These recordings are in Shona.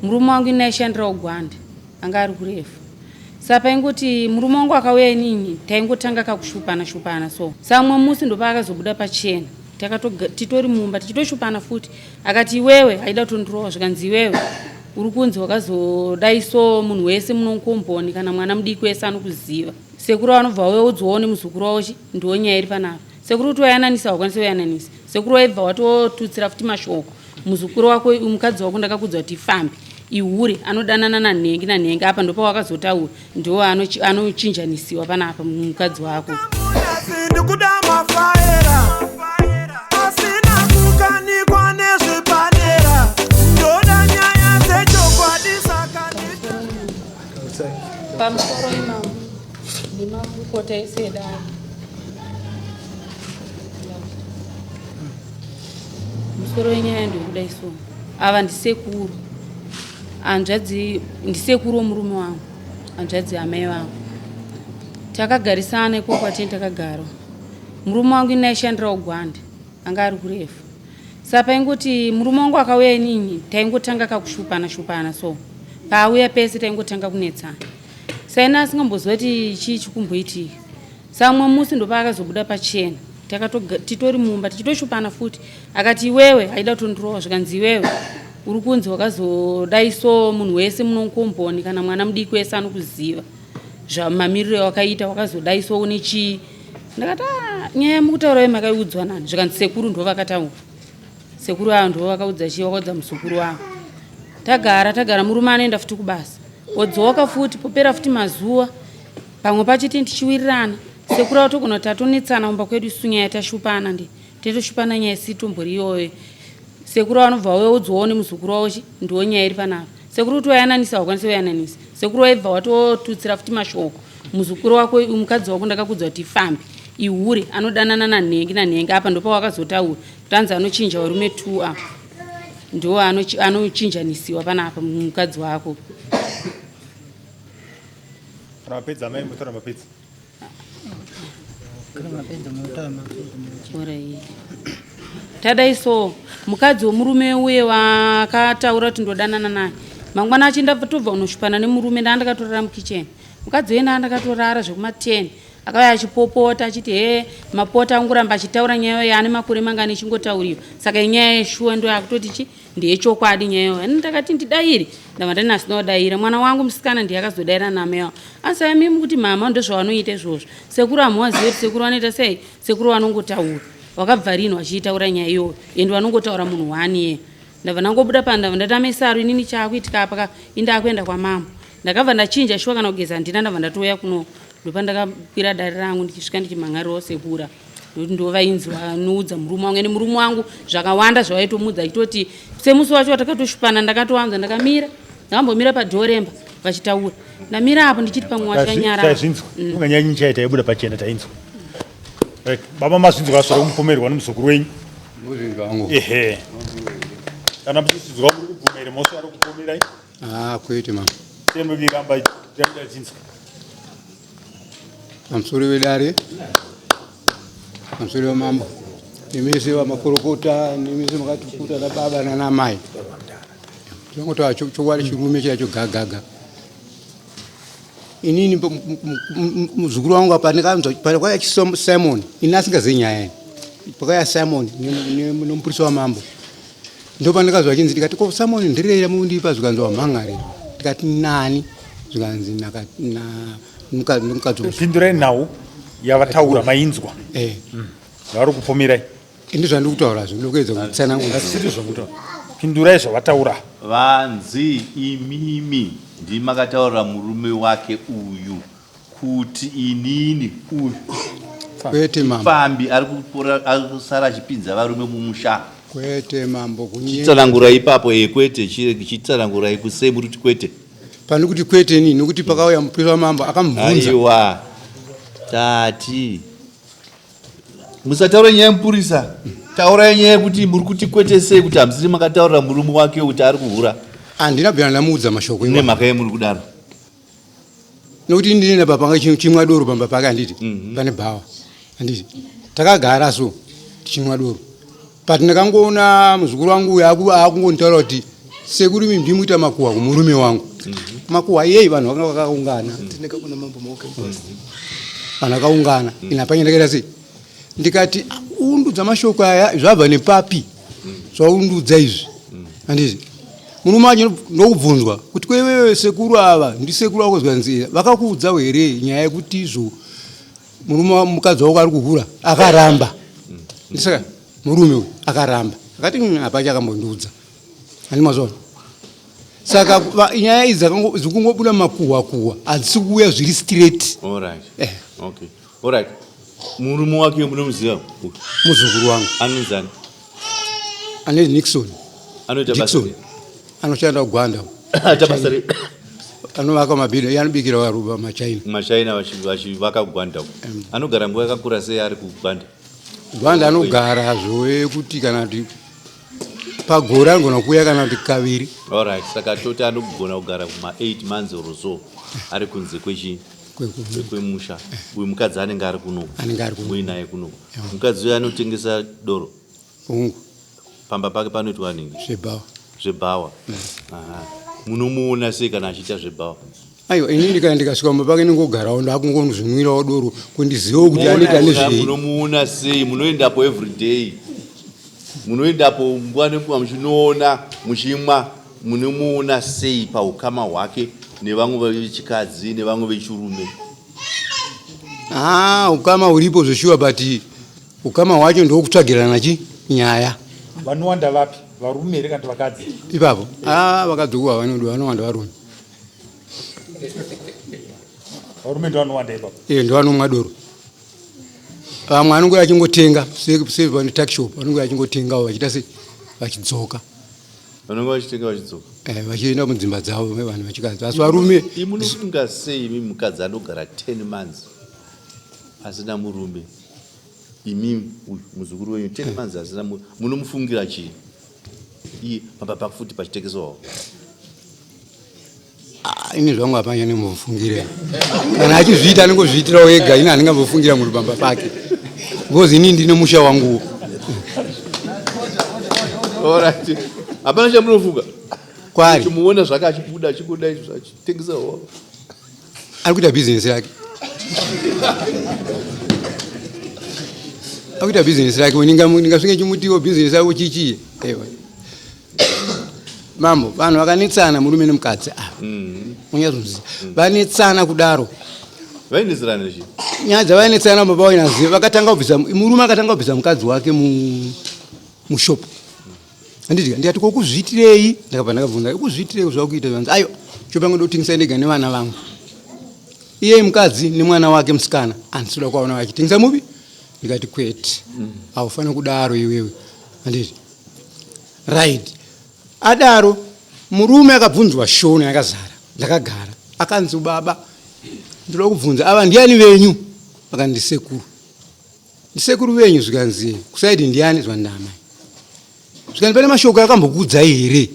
Murume wangu ini aishandirawo Gwanda, anga ari kurefu. Saka paingoti murume wangu akauya inini taingotanga kakushupana shupana so. Saka mumwe musi ndopaakazobuda pachena. Titori mumba tichitoshupana futi. Akati iwewe aida kutondirova zvikanzi iwewe uri kunzi wakazodai so munhu wese munokomboni kana mwana mudiki wese anokuziva. Sekuru vanobva vaudzwawo nemuzukuru wavo chi ndiwo nyaya iri panapa. Sekuru kuti wayananisa wakwanise kuyananisa. Sekuru waibva watotutsira futi mashoko. Muzukuru wako mukadzi wako ndakakudza kuti ifambe ihure anodanana nanhengi nanhengi apa ndopawakazotaura ndiwo anochinjanisiwa panapa mukadzi wako. Ndikuda mafaera asina kukanikwa nezvepadera ndoda nyaya dzechokwadi saka Pamusoro imamo nemakurukota ese edare. Musoro wenyaya ndikuda so. Ava ndisekuru. Hanzvadzi ndisekuru wemurume wangu. Hanzvadzi amai vangu. Takagarisana ikoko kwatini takagara. Murume wangu ini aishandirawo Gwanda. Anga ari kurefu. Saka paingoti murume wangu akauya inini taingotanga kakushupana shupana so. Paauya pese taingotanga kunetsana. Saina asingamboziva kuti chii chikumboitika. Saka mumwe musi ndopaakazobuda pachena. Titori mumba tichitoshupana futi. Akati iwewe aida kutondirova zvikanzi iwewe uri kunzi wakazodai so munhu wese munokomboni kana mwana mudiki wese anokuziva zvamamiriro awakaita wakazodai so une chii. Ndakati ah, nyaya yamukutaura iyo makaiudzwa nani? Zvikanzi sekuru ndo vakataura. Sekuru avo ndo vakaudza chii vakaudza muzukuru wavo. Tagara tagara murume anoenda futi kubasa. Odzoka futi popera futi mazuva. Pamwe pacho tini tichiwirirana. Sekuru avo togona kuti tatonetsana kumba kwedu isu nyaya tashupana ndi. Tetoshupana nyaya isitombori iyoyo. Sekuru vanobva vaudzwawo nemuzukuru wavo chi ndiwo nyaya iri panapa. Sekuru kuti wayananisa wakwanise kuyananisa. Sekuru waibva watotutsira futi mashoko. Muzukuru wako mukadzi wako ndakakudza kuti ifambe ihure anodanana nanhengi nanhengi apa ndopawakazotaura kuti anzi anochinja varume 2 apa. Ndiwo anochinjanisiwa panapa mukadzi wako. Kana mapedza amai motaura mapedza. Tadai so mukadzi wemurume uye wakataura kuti ndodanana naye mangwana acho ndatobva unoshupana nemurume ndaa ndakatorara mukicheni mukadzi uye ndaa ndakatorara zvekuma 10 akauya achipopota achiti he mapota angoramba achitaura nyaya iyoyo ane makore mangani ichingotauriwa saka inyaya yeshuwa ndo yakutoti chi ndeyechokwadi nyaya iyoyo ani ndakati ndidaire ndabva ndani asina kudaira mwana wangu musikana ndiye akazodaira namai wavo asi aimi mukuti mama ndozvavanoita izvozvo sekuru hamuwazive kuti sekuru vanoita sei sekuru vanongotaura wakabva rini vachiitaura nyaya iyoyo and vanongotaura munhu one iye ndabva ndangobuda pano ndabva ndati amesaro inini chaakuitika apa ka indakuenda kwamambo ndakabva ndachinja shuwa kana kugeza handina ndabva ndatouya kuno ndopandakakwira dare rangu ndichisvika ndichimhan'arirawo sekura nokuti ndovainzi vanoudza murume wangu ende murume wangu zvakawanda zvavaitomuudza achitoti semusi wacho watakatoshupana ndakatowanza ndakamira ndakambomira padhoremba vachitaura ndamira apo ndichiti pamwe wachanyara Tazvinzwa. Unganyanyi chai taibuda pachena tainzwa. Right. Baba mazvinzwa zviri kumupomerwa nemuzukuru wenyu. Muzvinzwa wangu. Ehe. Kana muchizvinzwa muri kubvuma here mhosva ari kupomerai? Ah, kwete mama. Temukiramba tachinzwa. Pamusoro wedare, pamusoro wamambo, nemese vamakorokota, nemese makatukuta nababa nanamai. Tinongotaura chokwadi chirume chaicho gagaga. Inini muzukuru wangu apa ndikanzwa pakauya Simon, ini asingazivi nyaya iyi. Pakauya Simon nemupurisa wamambo. Ndopandakazwa achinzi ndikati ko Simon ndirei ramundipa zvikanzi wamhan'ari. Ndikati nani zvikanzi na mukadzi Pindurai nhau yavataura mainzwa. Eh. Vari kupomerai. Ini zvandiri kutaura zvo ndikuedza kutsanangura. Asiri zvakutaura. Pindurai zvavataura. Vanzi imimi ndimi makataurira murume wake uyu kuti inini uyu Kwete mambo. Pfambi ari kusara achipinza varume mumusha. Kwete mambo kunye. Chitsanangurai ipapo eh kwete chitsanangurai kusei muri kuti kwete. Pane kuti kwete ini nokuti pakauya mupurisa wamambo akamubvunza. Aiwa tati musataura nyaya yemupurisa taurai nyaya yekuti muri kuti kwete sei kuti hamusiri makataurira murume wake kuti ari kuhura. Handina bvira ndamuudza mashoko iwayo. Nemhaka yei muri kudaro? Nokuti ndine nababa vanga chimwa doro pamba pake handiti pane bhawa handiti takagara so tichimwa doro but ndakangoona muzukuru wangu uyu akungonditaura kuti Sekuru imi ndimuita makuhwa kumurume wangu. Makuhwa yei vanhu vakanga vakaungana. Vanhu vakaungana. Ini hapanya ndakaita sei? Ndikati ah, undudza mashoko aya zvabva nepapi? Zvaundudza izvi. Handiti? Murume wacho ndokubvunzwa kuti kwewewe sekuru ava ndisekuru vako zvikanzi vakakuudzawo here nyaya yekuti izvo murume mukadzi wako ari kuhura akaramba. Ndisaka murume uyu akaramba akati hmm, hapana chakambondiudza ani mazvaona saka nyaya idzi dzikungobuda makuhwa kuhwa hadzisi kuuya zviri straight Alright. Eh. Okay. Alright. Murume wake munomuziva? Muzukuru wangu. Anonzani? Ane Nixon. Anoita basa. Anoshanda kuGwanda. Aita basa re anovaka mabhidha iye anobikira varuba machina. Machina vachivaka kuGwanda. Anogara nguva yakakura sei ari kuGwanda? Gwanda anogara zvoekuti kana kuti pagore anogona kuuya kana kuti kaviri. Alright, saka toti anogona kugara kuma 8 months or so ari kunze kwechi kwemusha. Uyu mukadzi anenge ari kunoku. Anenge ari kunoku. Muinaye kunoku. Mukadzi uyu anotengesa doro. Hongu. Pamba pake panoitwa nini? Zvebhawa. Zvebhawa. Aha. Munomuona sei kana achiita zvebhawa? Aiwa, ini ndika ndikasvika pamba pake ndingogarawo ndakungonozvinwirawo doro kundizivawo kuti anoita nezvei. Munomuona sei? Munoendapo every day. Munoendapo nguva nenguva muchinoona muchimwa. Munomuona sei paukama hwake nevamwe vechikadzi nevamwe vechirume? Ah, ukama huripo zveshuwa but Ukama hwacho ndokutsvagirana chi nyaya. Vanowanda vapi? Varume here kana vakadzi? Ipapo. Ah, vakadzi kuva vanodiwa vanowanda varume. Varume ndo vanowanda ipapo. Eh, ndo vanomwa doro. Vamwe anonge achingotenga se vane tuck shop vanonge achingotengawo vachiita se vachidzoka. Vanonge vachitenga vachidzoka. Eh, vachienda mudzimba dzavo vanhu vachikadzi. Asi varume imunofunga sei imi mukadzi anogara 10 months asina murume? Imi uyu muzukuru wenyu 10 months asina munomufungira chii? Iye pamba pako futi pachitengeswawo. Ah, ini zvangu hapana nemufungira. Kana achizviita anongozviitirawo ega, ini handingambofungira munhu pamba pake. Because ini ndine musha wanguwo. Alright. Hapana chamunofunga. Kwari. Chimuona zvake achibuda achingodai achitengesa hova. Ari kuita business rake. Ari kuita business rake. Ndingasvike chimutiwo business yako chichi. Ewa. Mambo, vanhu vakanetsana murume nemukadzi ava. Munyazonzwisisa. Vanetsana kudaro. Vainetserana chii? Nyaya dzavainetsana baba vainaziva vakatanga kubvisa murume akatanga kubvisa mukadzi wake mu mushop. Handiti ndikati ko kuzviitirei? Ndakabva ndakabvunza kuzviitirei zvakuita zvanzi ayo shop yangu ndotengesa ndega nevana vangu. Iye mukadzi nemwana wake musikana handisi kuda kuvaona vachitengesa mupi? Ndikati kwete. Haufaniri kudaro iwewe. Handiti right. Adaro murume akabvunzwa shona yakazara ndakagara akanzi baba ndoda kubvunza ava ndiani venyu akanzi ndisekuru ndisekuru venyu zvikanzi kusaidi ndiani zvikanzi ndaamai zvikanzi pane mashoko akambokuudzai here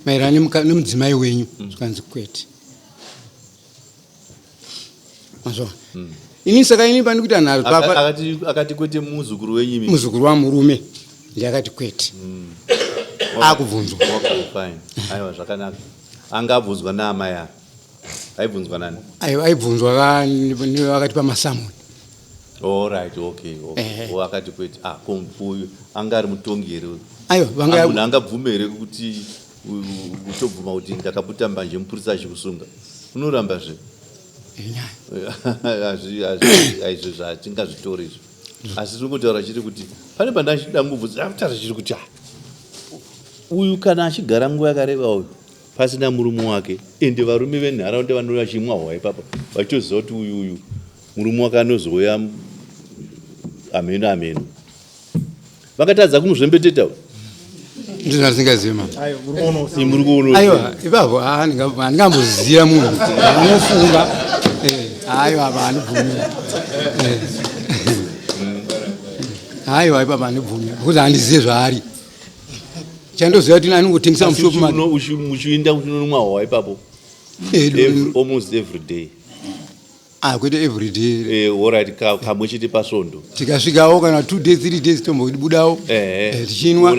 maererano nemudzimai wenyu zvikanzi kwete mazvaona ini saka ini pandikuita nharo papa akati kwete muzukuru wenyu imi muzukuru wamurume ndiakati kwete akubvunzwa okay fine aiwa zvakanaka anga abvunzwa naamai ava aibvunzwa nani aiwa aibvunzwa vakati pamasamoni Alright, okay, okay. Eh. Oh, akati kwete. Ah, ko uyu anga ari mutongi here? Aiwa, vanga munhu angabvume here kuti utobvuma kuti ndakaputa mbanje mupurisa achikusunga? Unoramba zve? Aizvo zvatingazvitori izvo. Asi tiri kutaura chiri kuti pane pandachida ngubvunza, akutaura chiri kuti ah, uyu kana achigara nguva yakareba uyu pasina murume wake ende varume venharaunda vanouya vachimwa hwa ipapa vachitoziva kuti uyu uyu murume wake anozouya hameno hameno vakatadza kumuzvembeteta ndizvo asingazivi mama muri kuona aiwa ipapo handingamboziva munhu unofunga eh, aiwa apa handibvumi eh. aiwa ipapo handibvumi because handizive zvaari chandoziva kuti anongotengesa mushopu muchiinda kuchinomwa hwa ipapo almost every day Ah, kwete every day. Eh, alright, kamwe chete pasvondo. Tikasvikawo kana 2 days, 3 days tombobudawo. Eh, eh, tichinwa.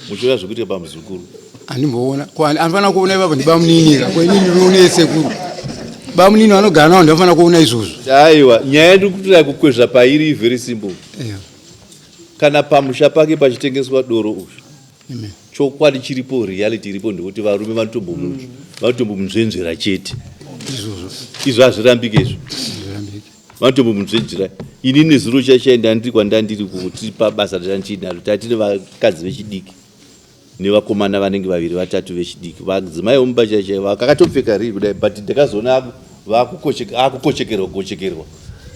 Muchiona zvekuitika pamuzukuru. Handimboona. Ko anofanira kuona ipapo ndibamunini ka. Ko inini ndinoona sekuru. Bamunini vanogara navo ndinofanira kuona izvozvo. Aiwa, nyaya ndiri kutoda kukwezva pairi very simple. Yeah. Kana pamusha pake pachitengeswa doro uyu. Amen. Chokwadi chiripo, reality iripo ndekuti varume vanotombomunzvenzvera chete. Izvozvo. Izvo hazvirambike izvo. Hazvirambike. Vanotombomunzvenzvera. Ini nezuro chaichai ndandiri kwandandiri kuti pabasa randinaro tatine vakadzi vechidiki. Nevakomana vanenge vaviri vatatu vechidiki vadzimai vomumba chaiyo chaiyo vakatopfeka rii kudai but ndakazoona akukochekerwa kukochekerwa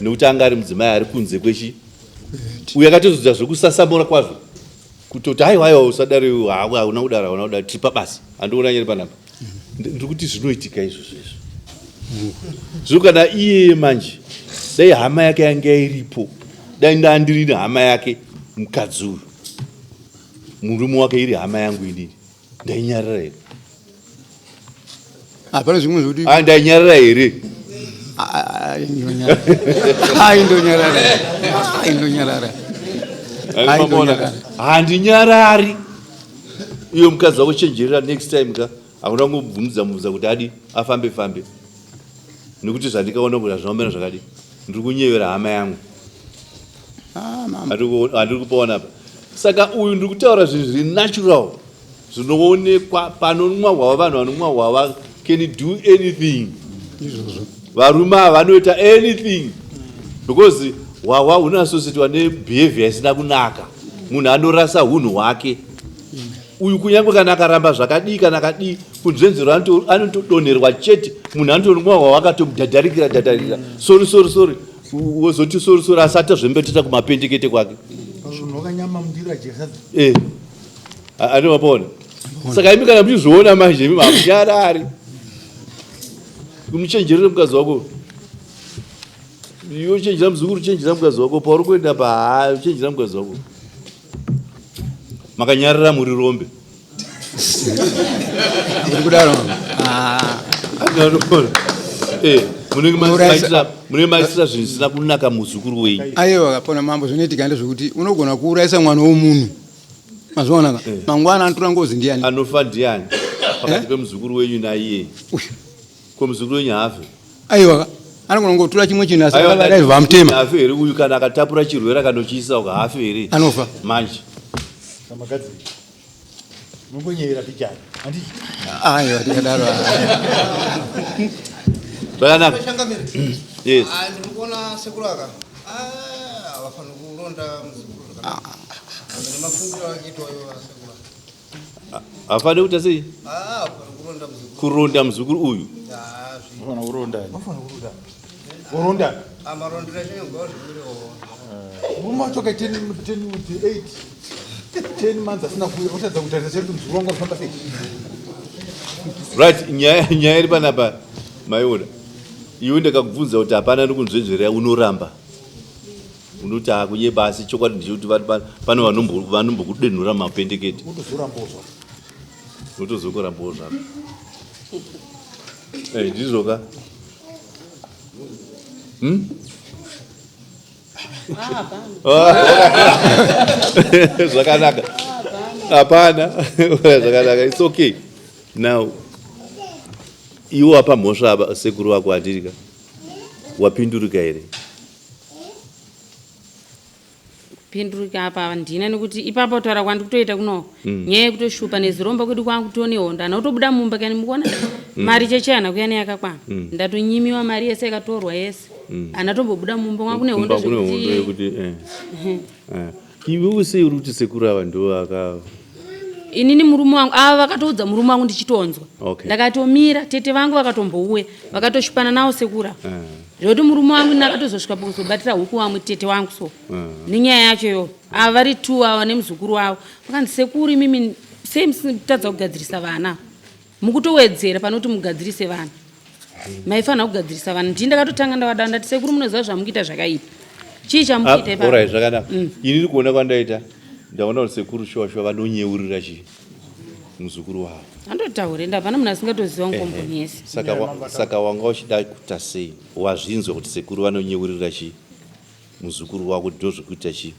nekuti anga ari mudzimai ari kunze kwechi uyo akatozoita zvekusasamura kwazvo kutoti haiwa haiwa usadaro hauna kudaro hauna kudaro tiri pabasa handiona nyari panapa ndiri kuti zvinoitika izvozvo izvo zvino kana iyeye manje dai hama yake yanga iripo dai ndandiri hama yake mukadzi uyu Murume wake iri hama yangu inini. Ndainyarara here? Hapana zvimwe zvekuti Ah, ndainyarara here? Aindonyarara. Aindonyarara. Aindonyarara. Handinyarari. Iyo mukadzi wako chenjerera next time ka. Hakuna kungobvumidza mubvunza kuti adi afambe fambe. Nekuti zvandikaona kuti hazvina kumira zvakadi. Ndiri kunyevera hama yangu. Ah, mama. Handiri kupaona apa. Saka uyu ndiri kutaura zvinhu zviri natural zvinoonekwa panonwa hwava vanhu vanonwa hwava can do anything. Izvozvo. Varume ava vanoita anything because hwahwa hunoassociatwa nebehavior isina kunaka. Munhu anorasa hunhu hwake. Uyu kunyange kana akaramba zvakadii kana akadii kunzvenzero anotodonherwa chete munhu anotonwa hwahwa akatomudhadharikira dhadharikira sorry sorry sorry wozoti sorry sorry asi atozvembeteta kumapendekete kwake eh. Anovapaona saka imi kana muchizviona manje imi mamunyarari umuchenjerere mukadzi wako iwe chenjera muzukuru chenjera mukadzi wako pauri kuenda pa chenjera mukadzi wako Makanyarara muri rombe. Muri kudaro. Ah. Eh, munenge maitira zvinhu zvisina kunaka muzukuru wenyu. Aiwa kapona mambo zvinoitika ndezvekuti unogona kuurayisa mwana womunhu. Mazviona ka? Eh. Mangwana anotora ngozi ndiani? Anofa ndiani? Pakati eh? pemuzukuru wenyu naiye. Ko muzukuru wenyu haafe? Aiwa anogona kungotora chimwe chinhu asi akadai vamutema. Haafe here uyu kana akatapura chirwere akanochiisa uko haafe here? Anofa. Manje. Samakadzi. Munongonyevera pijana. Handiti? Aiwa tikadaro. Zvakanaka. Yes. Ah, ndiri kuona sekuru aka. Ah, vafanira kuronda muzukuru zvakanaka. Nemafungiro akaitwa iwo asekuru. Hafaniri kuita sei? Kuronda muzukuru uyu. Kuronda. Murume wacho ka 10 8 10 months asina kuuya otadza kutarisa chete muzukuru wangu anofamba sei? Right, nyaya nyaya iri panapa maiona. Iwe ndakakubvunza kuti hapana ari kunzvenzverera unoramba. Unoti akunyeba asi chokwadi ndechekuti pane vanombokudenhura mapendekete. Unotozokurambawo zvako. Eh, ndizvo ka? Hmm? Zvakanaka. Hapana. Zvakanaka. It's okay. Now, iwo apa mhosva sekuru vako handiri ka? Wapindurika here? Kupindurika apa handina nekuti ipapo taura kwandikutoita kuno mm. nyaya yekutoshupa neziromba kwedu kwangu tone hondo ana kutobuda mumba kani mukuona mm. mari cheche ana kuya neyakakwana mm. ndatonyimiwa mari yese yakatorwa yese mm. ana tombobuda mumba kwangu nehondo zvekuti eh. eh. Iwe sei uri kuti sekuru ava ndo aka inini murume wangu ava vakatoudza murume wangu ndichitonzwa okay. Ndakatomira tete vangu vakatombouya vakatoshupana nawo sekura eh. Zvekuti murume wangu ini akatozosvika pakuzobatira huku wamwe tete wangu so eh. Nenyaya yacho iyoyo ava vari two ava nemuzukuru wavo vakanzi sekuru imimi sei musitadza kugadzirisa vana mukutowedzera panoti mugadzirise vana maifanira kugadzirisa vana ndii ndakatotanga ndavada ndati sekuru munoziva zvamukuita zvakaipa chii chamukuita ipapo Alright, zvakanaka mm. Ini kuona kwandaita ndaona kuti sekuru shuwa shuwa vanonyeurira chii muzukuru wavo andotaure ndapana munhu asingatoziva ngomboni yese saka, wa, saka wanga uchida kuita sei wazvinzwa kuti sekuru vanonyeurira chii muzukuru wako ndozvekuita chii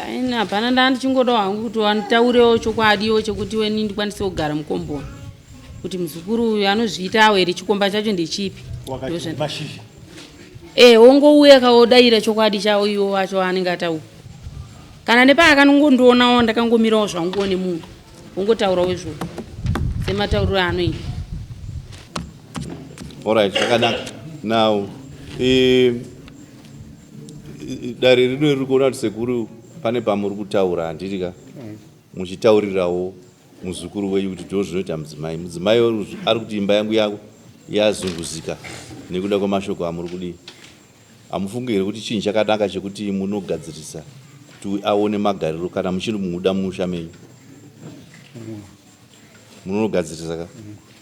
Aini hapana, ndaa ndichingodawo hangu kuti wanditaurewo chokwadiwo chekuti weni ndikwanise kugara mukomboni, kuti muzukuru uyu anozviitawo here, chikomba chacho ndechipi. Wakati mashizha. E, wongouya kawodaira chokwadi chawo iwo wacho waanenge ataura, kana nepaakanongondionawo ndakangomirawo zvanguwo nemunhu wongotaurawo izvozvo sematauriro aanoita. Alright, zvakanaka. Now dare rino riri kuona kuti sekuru pane pamuri kutaura, handiti ka? Muchitaurirawo muzukuru wenyu kuti ndo zvinoita mudzimai. Mudzimai ari kuti imba yangu yako yazunguzika nekuda kwemashoko amuri kudii. Hamufungi here kuti chinhu chakanaka chekuti munogadzirisa kuti aone magariro kana muchiri muda mumusha menyu? Munogadzirisa ka?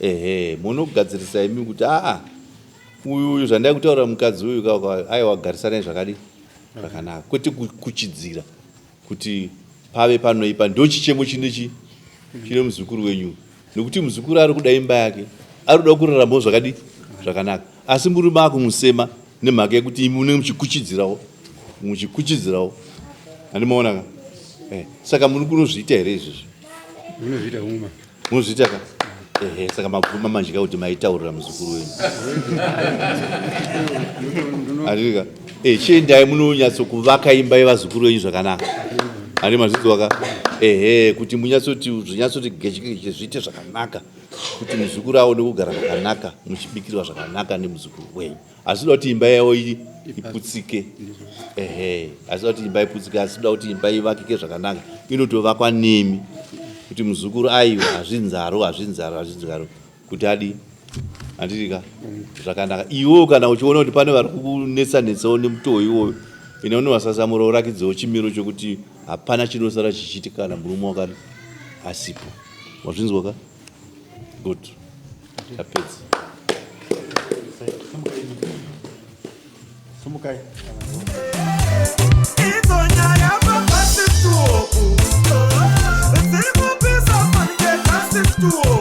Ehe, munogadzirisa imi kuti aa, uyu zvandai kutaura mukadzi uyu ka, aiwa, garisanai zvakadii, zvakanaka, kwete kuchidzira kuti pave panoipa. Ndo chichemo chinechi chine muzukuru wenyu, nekuti muzukuru ari kuda imba yake, ari kuda kuraramawo zvakadii, zvakanaka, asi murume akumusema nemhaka yekuti imi munenge muchikuchidzirawo, muchikuchidzirawo, handimaona ka? Saka muri kunozviita here izvizvi? Munozviita uma. Munozviita ka? Ehe, saka mabvuma manje ka kuti maitaurira muzukuru wenyu, handika? Chiendai munonyatsokuvaka imba yevazukuru venyu zvakanaka, handi mazvidzwa ka? Ehe, kuti munyatsoti zvinyatsoti gechegeche, zviite zvakanaka, kuti muzukuru aone kugara zvakanaka, muchibikirwa zvakanaka nemuzukuru wenyu. Asi da kuti imba yavo iputsike. Ehe, asi da kuti imba iputsike, asi da kuti imba ivakike zvakanaka, inotovakwa nemi, kuti muzukuru aiwa, hazvinzaro, hazvinzaro, hazvinzaro, kuti adi, handiti ka? Zvakanaka. Iwewo kana uchiona kuti pane vari kukunetsa netsawo nemutoo iwoyo, ine unovasasamura, urakidzewo chimiro chokuti hapana chinosara chichiitika kana murume wakati asipo. Wazvinzwa ka? Good, tapedza. Sumukai. Idzo nyaya papasituoku dziri kupisa fanike kasituo.